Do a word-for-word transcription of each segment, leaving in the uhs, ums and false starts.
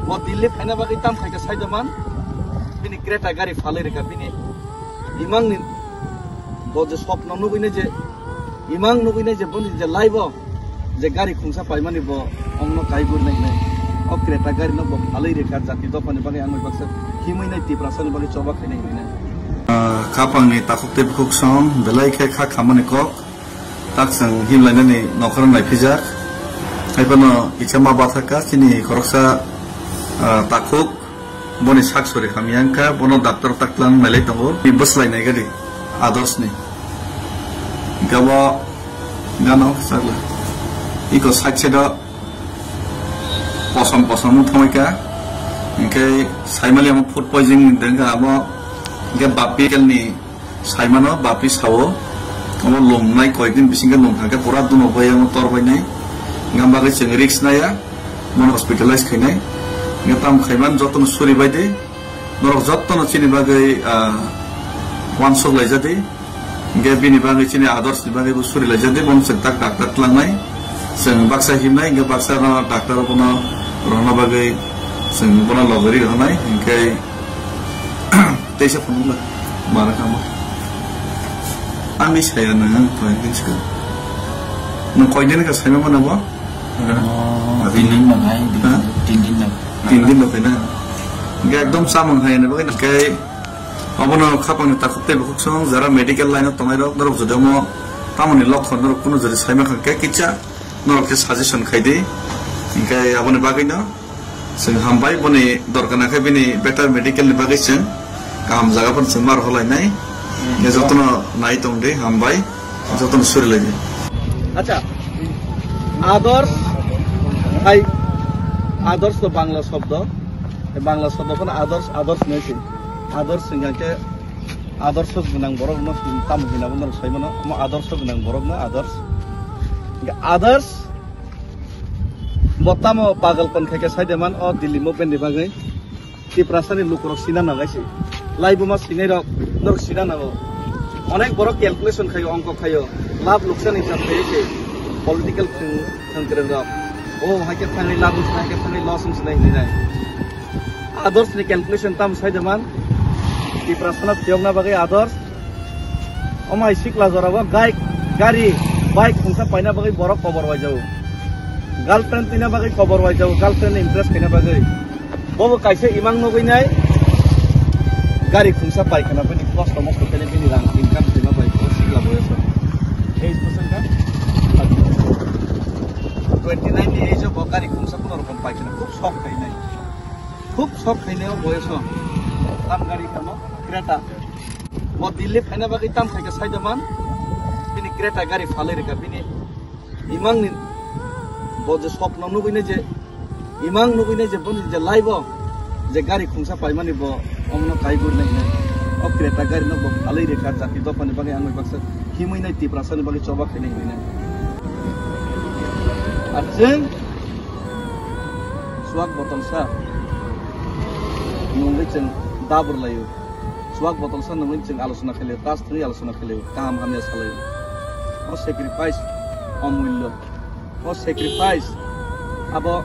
Bo Delhi phaina bagwi tam khaika saidoman, bini Creta gari phalwi rwkha bini. Imangni bo je swpno nugwi nai je, imang nugwi nai je boni je life-o je gari khungsa paimani bo ongno kai guri nai hinwi. O Creta gari no bo phalwi rwkha jati dophani bagwi, ang bai baksa himwi nai Tiprasani bagwi choba khainai hinwi nai. Ah, khapangni takhuk tei bukhuk song belai khe kha khamani kok. Tak chwng himlainani nokhorno naipijak. Haiphano kisa ma bathaka chini khoroksa, ah, takhuk, boni sak sori hamya wngkha, bono doctor taklang nailai tongo. Bwslainai gari Adorsni. Hingke bo gana o sakla. Iko side side o kosom kosom wng thangbaikha. Hingke saimali amo food poisoning wngkha amo. Hingke bappi kelni Saimano bapri sao, omo lomnai koyekdin bisingo lomkha khe pura duno bai omo tor bainai. Hingkha bagwi chwng risk naiya, bono hospitalize khainai. Hingkha tamo khaiman jotono suri bai di. Norok jotono chini bagwi, ah, uansuk laijadi. Hingkhe bini bagwi chini Adorsni bagwi bo suri laijadi. Bono chwng tak doctor tlangnai. Chwng baksa himnai, hingkhe baksa no doctor bono rohorna bagwi chwng bono logori rohornai. Hingkhe Teisa phunukla, mara kamo. Ani saya nang, ang koyekdin sikha. Nang koyekdin ka saima mana bo? Oh, tin din nang hai, Ha? Tin din nang. Tin din nang kena. Hingke ekdom samung hai na bagwi nang kai. Abono khapang ni takhuk tei bukhuk song, jara medical line o tongnai rok, norok jodi omo tamoni lokhon norok kuno jodi saima kha khe kicha, norok khe suggestion khai di. Hingke aboni bagwi no. Chwng hambai boni dorkar nangkhe bini better medical ni bagwi chwng kaham jaga phano chwng mar holainai. Hmm. Jotono nai tong di hambai, jotono suri lai di. Acha, Adors hai, Adors to Bangla shobdo, Bangla shobdo phano Adors, Adors hinwi se. Adors hwnkha khe Adors gwnang borok no tamo hwnwi bo norok sai mano, omo Adors gwnang borok no Adors. Adors Bo tamo pagal kon khaikhe saide man o Delhi movement ni bagwi. Tiprasani lukurok sina nangai se. Laibuma sinai rok, norok sina nango. Onek borok calculation khayo, ongkok khayo. Lab luksan hisab khayo se. Political thwng, thwngkwrwng rok. O haikhe thangwi lab wngsinai, haikhe thangwi loss wngsinai hinwi nai. Adors ni calculation tam saide man. Tiprasano phiyokna bagwi Adors. Omo hai sikla jora bo gai-, gari, bike khungsa paina bagwi borok kobor waijago. Girlfriend twina bagwi kobor waijago, girlfriend ni impress khaina bagwi. Bobo kaisa imang nugwi nai gari khungsa pai khana bini kosto mosto khaina bini rang income khaima bai o sikla boyoso. Age bwswk kha twenty nine ni age o bo gari khungsa kuno rokom pai khana khub sok khainai. Khub sok khainai o boyoso. Tam gari kano Creta. Bo Delhi phaina bagwi tam khaika saidaman, bini Creta gari phalwi rwkha bini. Imangni bo je swpno nugwinai je, imang nugwinai je boni je life-o je gari khungsa paimani bo omono kai gurnai hinwi. O Creta gari no bo phalwi rwkha jati dophani bagwi, ang bai baksa himwi nai Tiprasani bagwi choba khainai hinwi nai. Ar chwng chuak botolsa nungwi chwng dabur laio. Chuak botolsa nungwi chwng alochona khailio, tas thwngwi alochona khailio, kaham hamya salaio. O sacrifice omullo. O sacrifice abo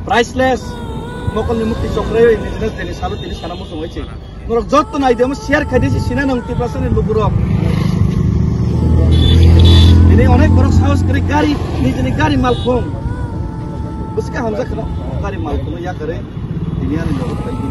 priceless. Mokolni mukti chokrai nijino tini salo tini sana muchung oi chwng. Norok jotto nai de, omo share khai de, sina nang Tiprasani lukurok. Tini onek borok sahos kwrwi gari, nijini gari malkhung. Bwskhe hamjak kheno gari malkhung yakarwi. Tini ani logo phai di.